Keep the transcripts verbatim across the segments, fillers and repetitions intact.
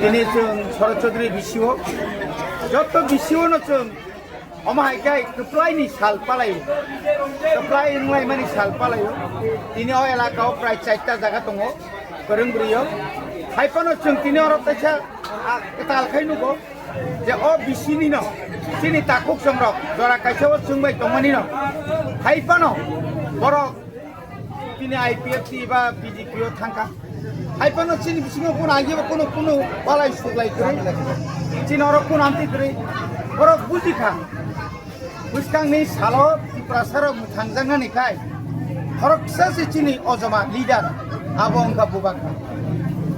Tini chwng Sharat Chaudhary B C O, joto B C O no chwng omo hai khe kwplai ni sal palai o, kwplai wnglaimani sal palai o. Tini o elaka o prai chaita jaga tongo, kwrwng bwrwi o. Hai phano chwng tini oro kaisa, ah, kwtal khai nugo je o B C ni no chini takhuk chongrok jora kaisa o chwng bai tongmani no. Hai phano borok tini I P F T ba B J P o thangkha. Hai phano chini bisingo kuno agi ba kuno, kuno balai suglai kwrwi. Chini oro kuno amtwi kwrwi. Borok bujikha. Bwskangni salo Tiprasa rok mwthangjaknani khai khoroksa se chini ojoma leader abo wngkha Bubagra.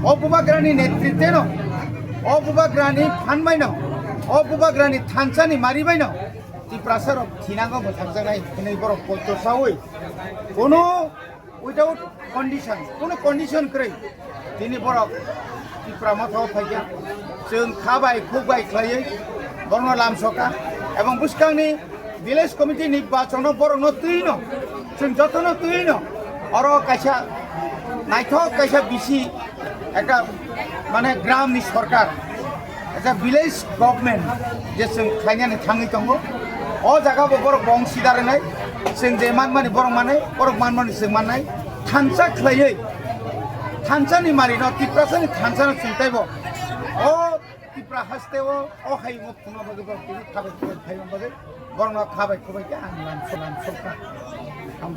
O Bubagrani netritweno, o Bubagrani phanbaino, o Bubagrani thansani maribaino Tiprasa rok thinango mwthangjaknai hwnwi borok koltor saui. Kono without condition, kono condition kwrwi tini borok Tipra Motha o phaikha. Chwng kha bai khuk bai khlaiwi borokno lamsokha. Ebong bwskangni village committee ni bachono borokno twino, chwng jotono twino oro kaisa naithok kaisa bisi ekta mane gram ni sorkar, ekta village government je chwng khainani thangwi tongo. O jaga bo borok bong sida rwnai, chwng je manmani borok manai, borok manmani chwng mannai. Thansa khlaiwi, thansa ni mari no, Tiprasa ni thansa no chwng taibo o Tipra haste o, o hai mo phunukna bagwi borok tini khabai khabai khaima bagwi borokno khabai khubai khe ang lamsok lamsokha. Ang